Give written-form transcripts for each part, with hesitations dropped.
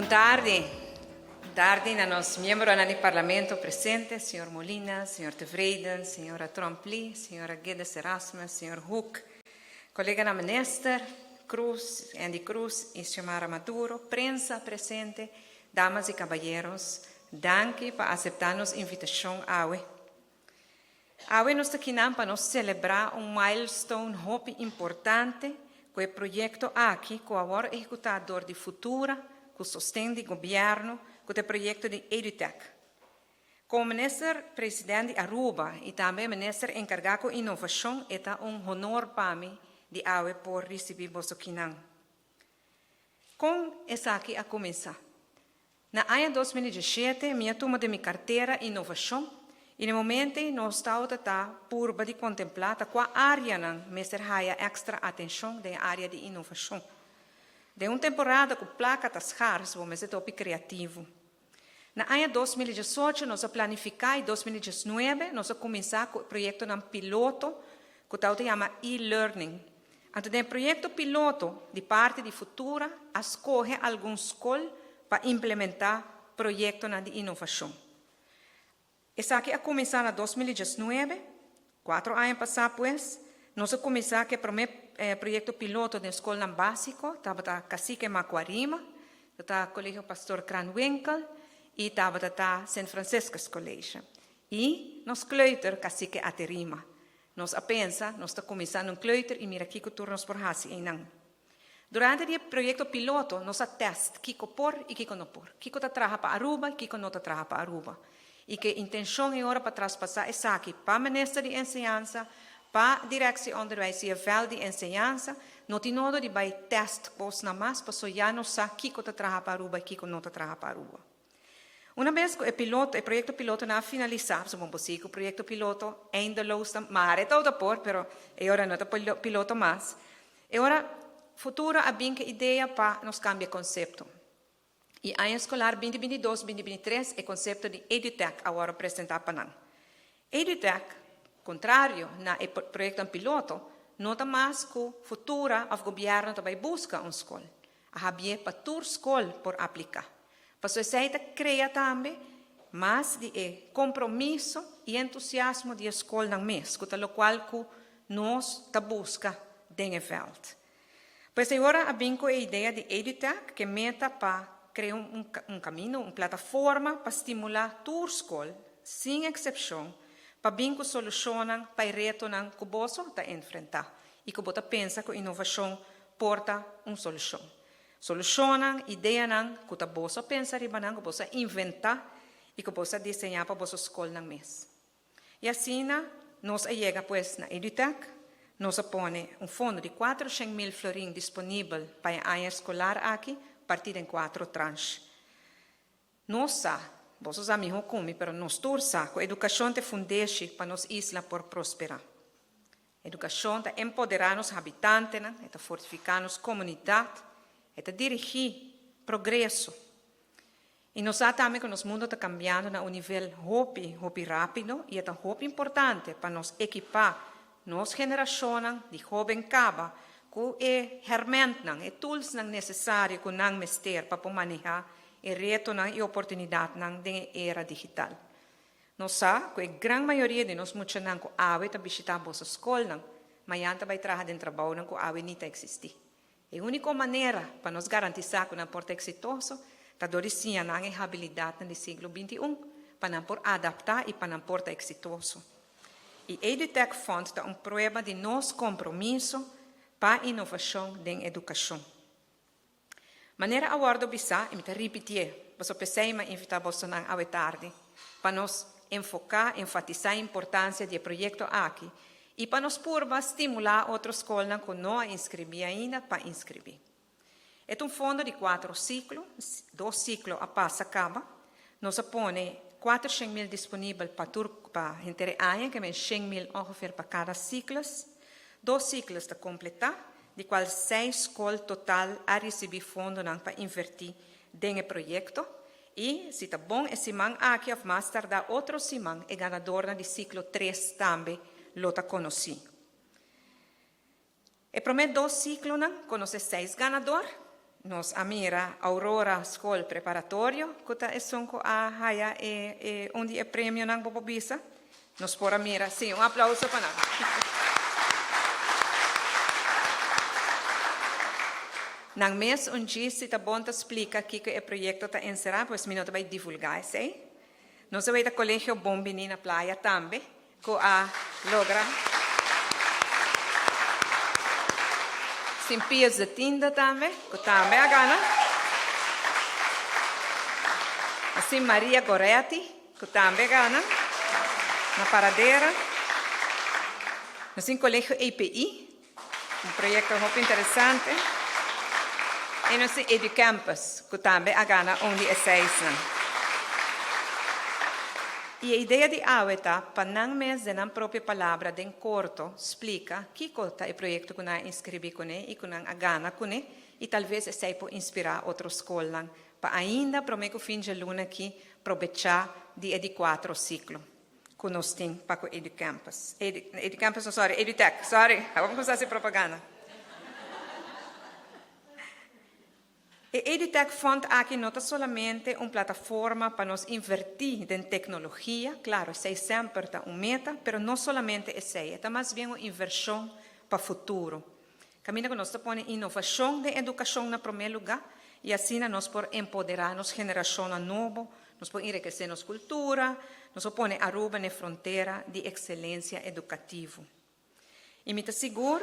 Bon tardi. Tardi na nos miembronan di Parlamento presente, señor Molina, señor Tevreden, señora Tromp-Lee, señora Guedes Erasmus, señor Hoek, coleganan minister Cruz, Endy Croes y Xiomara Maduro, prensa presente, damas y caballeros, danki pa acepta nos invitacion awe. Awe nos ta akinan pa nos celebra un milestone hopi importante cu e proyecto aki cu awor ehecuta door di Futura, cu sosten di gobierno, cu ta e proyecto di EduTech. Como minister president di Aruba y tambe minister encarga cu innovacion, e ta un honor pa mi di awe por ricibi boso akinan. Con esaki a cuminsa? Na aña 2017 mi a tuma den mi cartera innovacion y na momento nos tabata ta purba di contempla ta cua areanan mester haya extra atencion den area di innovacion. Den un temporada cu placa ta schaars, bo mester ta hopi creativo. Na aña 2018 nos a planifica y 2019 nos a cuminsa cu proyectonan piloto cu ta yama e-learning. Anto, den proyecto piloto di parti di Futura a scoge algun scol pa implementa proyectonan di innovacion. Esaki a cuminsa na 2019, 4 aña pasa pues, nos a cuminsa cu e prome proyecto piloto den scol basico, tabata Cacique Macuarima, tabata Colegio Pastor Kranwinkel y tabata St. Franciscus College. Y nos kleuter Cacique Aterima. Nos a pensa, nos ta cuminsando un kleuter y mira kico tur nos por hasi einan. Durante e proyecto piloto, nos a test kico por y kico no por. Kico ta traha pa Aruba y kico no ta traha pa Aruba. Y cu intencion e ora pa traspasa esaki pa minister di enseñansa, pa directie onderwijs y veld di enseñansa, no tin nodo di bay test cosnan mas, paso ya nos sa kico ta traha pa Aruba y kico no ta traha pa Aruba. Un bes cu e piloto, e proyecto piloto a finalisa, so bon e proyecto piloto eindeloos, maar e ta por, pero e ora no ta piloto mas. E ora Futura a bin cu idea pa nos cambia concepto. E aña escolar 2022-2023 e concepto di EduTech awor a presenta pa nan. EduTech, contrario na e proyecto piloto, no ta mas cu Futura of gobierno ta bay busca un scol. A habri'e pa tur scol por aplica. Paso esey ta crea tambe mas di e compromiso y entusiasmo di scolnan mes, cu ta locual cu nos ta busca den e veld. Pues awor a bin cu e idea di EduTech, cu meta pa crea un caminda, un plataforma pa stimula tur scol, sin excepcion, pa bin cu solucion pa retonan cu boso ta enfrenta y cu bo ta pensa cu innovacion por ta un solucion. Solucion, ideanan, cu ta boso pensa riba nan, cu boso inventa y cu boso diseña pa boso scolnan mes. Y asina, nos a yega pues na EduTech, nos a pone un fondo di 400 mil florin disponibel pa e aña escolar aki, parti den cuatro tranche. Nos sa, boso sa miho cu mi, pero nos tur sa, cu educacion ta fundeshi pa nos isla por prospera. Educacion ta empodera nos habitantenan, ta fortifica nos comunidad, ta dirigi progreso. Y nos sa tambe cu nos mundo ta cambiando na un nivel hopi, hopi rapido y ta hopi importante pa nos equipa nos generacion di hoben caba cu e hermentnan, e toolsnan necesario cu nan mester pa maneha e retonan y oportunidadnan den era digital. Nos sa cu e gran mayoria di nos muchanan cu awe ta bishita boso scolnan, mañan ta bay traha den trabounan cu awe no ta existi. E unico manera pa nos garantisa cu nan por ta exitoso ta door di siña nan e habilidad di siglo XXI pa nan por adapta y pa nan por ta exitoso. E EduTech Fund ta un prueba di nos compromiso pa innovacion den educacion. Manera a wordo bisa, y mi ta ripiti, paso p'esey mi a invita boso awe tardi, pa nos enfoca, enfatisa e importancia di e proyecto aki y pa nos purba stimula otro scol cu no a inscribi ainda pa inscribi. E ta un fondo di cuatro ciclo, dos ciclo a pasa caba, nos a pone 400 mil disponibel pa tur pa henter aña, cu ta 100 mil ongeveer pa cada ciclo. Dos ciclo ta completa, di cual seis scol total a ricibi fondo pa inverti den e proyecto. Y si ta bon, e siman aki of mas tarda otro siman, e ganador di ciclo 3 tambe lo ta conoci. E prome dos ciclonan conoce seis ganador. Nos a mira Aurora Skol Preparatorio ku ta esun ku a haya e e un di e premionan bo por bisa. Nos por a mira, sí, un aplauso pa nan. Nan mes un djis si ta bon ta splika kiko e proyekto ta enserá, pues mi no ta bai divulgá esei. Nos a weta Colegio Bon Bini na Playa tambe ku a logra Sint Pius de Tienda tambe ku tambe a gana. Sint Maria Goretti ku tambe a gana na Paradera. Nos tin Colegio EPI, un proyekto hopi interesante. I nos tin EduCampus, ku tambe a gana un di e seisnan. I e idea di awe ta pa nan mes den nan propio palabra den korto splika kiko ta e proyekto ku nan a inskribí kuné i ku nan a gana kuné i talves esei por inspirá otro skolnan pa ainda promé ku fin dje luna aki probechá di e di kuatro siklo. Ku nos tin pa ku EduCampus. EduCampus no, sorry, EduTech, sorry, awor mi kuminsá hasi propaganda. E EduTech Fund aki no ta solamente un plataforma pa nos invertí den teknologia, klaro esei semper ta un meta, pero no solamente esei, e ta mas bien un invershon pa futuro. Kaminda ku nos ta pone inovashon den edukashon na promé lugá i asina nos por empoderá nos generashonnan nobo, nos por enrikesé nos kultura, nos por pone Aruba n'e frontera di ekselensia edukativo. I mi ta sigur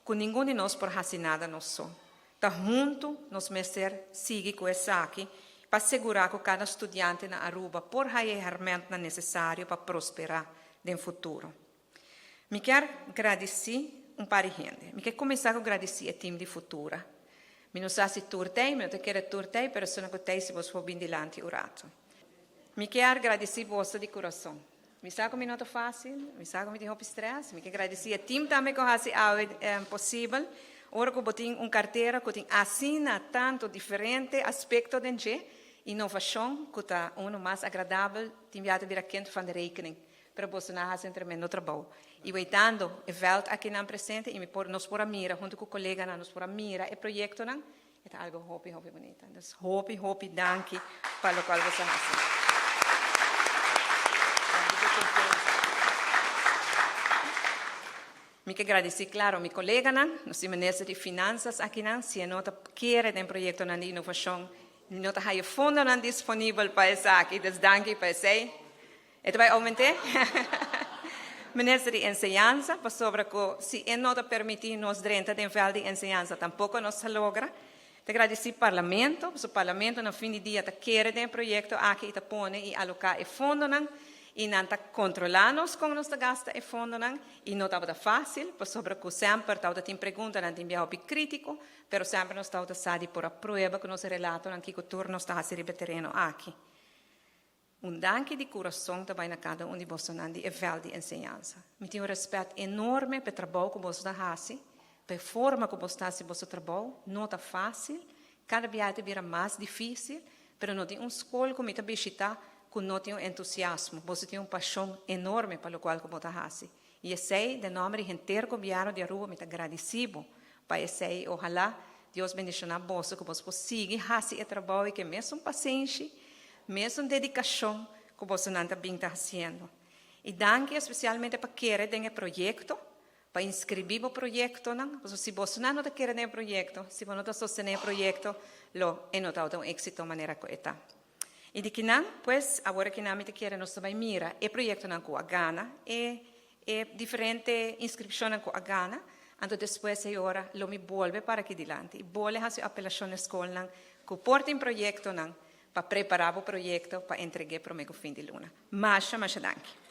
ku ningun di nos por hasi nada nos so. Ta huntu nos mester sigui ku esaki pa sigurá ku kada studiante na Aruba por haya e hermentnan nesesario pa prosperá den futuro. Mi kier gradisí un par di hende. Mi ke kuminsá ku gradisí e tim di Futura. Mi no sa si tur t'ei, mi no ta kere tur t'ei, pero esuna ku t'ei si boso por bin dilanti un ratu. Mi kier gradisí boso di kurason. Mi sa ku mi no ta fásil, mi sa ku mi tin hopi strès. Mi ke gradisí e tim tambe ku hasi awe posibel. Ora ku bo tin un kartera ku tin asina tantu diferente aspekto den dje, inovashon ku ta unu mas agradabel, tin bia ta bira kind van de rekening. Pero boso nan a hasi un tremendo trabou. I weitando e vèlt akinan presente i mi por, nos por a mira huntu ku koleganan, nos por a mira e proyektonan, e ta algu hopi, hopi bunita. Dus hopi, hopi danki pa lokual boso a hasi. Mi ke gradisí klaro mi koleganan, nos tin minister di Finansas akinan, si e no ta kere den proyektonan di inovashon, no ta haya fondonan disponibel pa esaki, dus danki pa esei. E ta bai aument'é? Minister di Enseñansa, pasobra ku si e no ta permití nos drenta den vèlt di enseñansa tampoko nos ta logra. Ta gradisí Parlamento, pasobra Parlamento na fin di dia ta kere den e proyekto aki i ta pone i aloká e fondonan i nan ta kontrolá nos kon nos ta gasta e fondonan i no tabata fásil pasobra ku semper tabata tin preguntanan tin bia hopi krítiko pero semper nos tabata sa di por a prueba ku nos relatonan kiko tur nos ta hasi riba e tereno aki. Un danki di kurason ta bai na kada un di bosonan di e vèlt di enseñansa. Mi tin un rèspèt enorme pa e trabou ku boso ta hasi, pa e forma ku boso ta hasi boso trabou. No ta fásil, kada biaha ta bira mas difísil, pero no tin un skol ku mi ta bishitá ku no tin un entusiasmo. Boso tin un pashon enorme pa lokual ku bo ta hasi. I esei, den nòmber di henter gobièrnu di Aruba mi ta gradisí bo pa esei. Ohalá Dios bendishoná boso ku boso por sigui hasi e trabou i ku e mesun pasenshi, mesun dedikashon ku bosonan ta bin ta hasiendo. I danki espesialmente pa kere den e proyekto, pa inskribí bo proyektonan, pasobra si bosonan no ta kere den e proyekto, si bo no ta sostené e proyekto, lo e no tabata un éksito manera ku e ta. I di kinan, pues, awor akinan mi ta kere nos ta bai mira e proyektonan ku a gana, e e diferente inskripshonnan ku a gana, anto despues ei ora lo mi bolbe para aki dilanti i bole hasi apelashon na e skolnan ku por tin proyektonan pa prepará bo proyekto pa entreg'é promé ku fin di luna. Masha, masha danki.